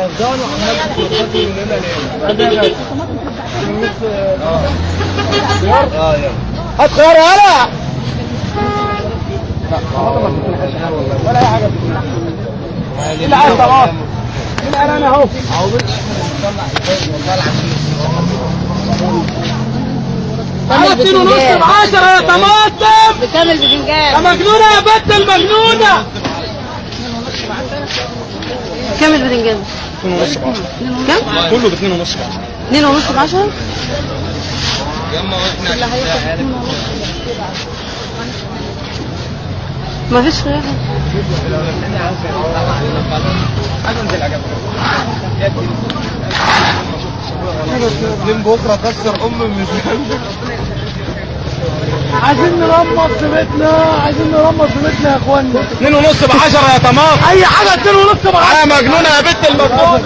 رفضان وعمال تخبطي من هنا لهنا. اه يلا هات خيار يالا. ولا اي حاجة. اللي عايز طبعا من انا اهو. تعالى 2.5 ب10 يا طماطم. بكام البتنجان؟ يا مجنونة يا بنت المجنونة. كام البتنجان؟ 2.5 ب10. كام؟ كله ب 2.5 ب10. 2.5 ب10؟ يما واحنا ما فيش خيار. اتنين بكره كسر ام الميزان. عايزين نرمط في بيتنا، عايزين نرمط في بيتنا يا اخوانا. 2.5 ب10 يا طماطم. اي حاجة 2.5 ب10. يا مجنونة يا بنت المجنونة.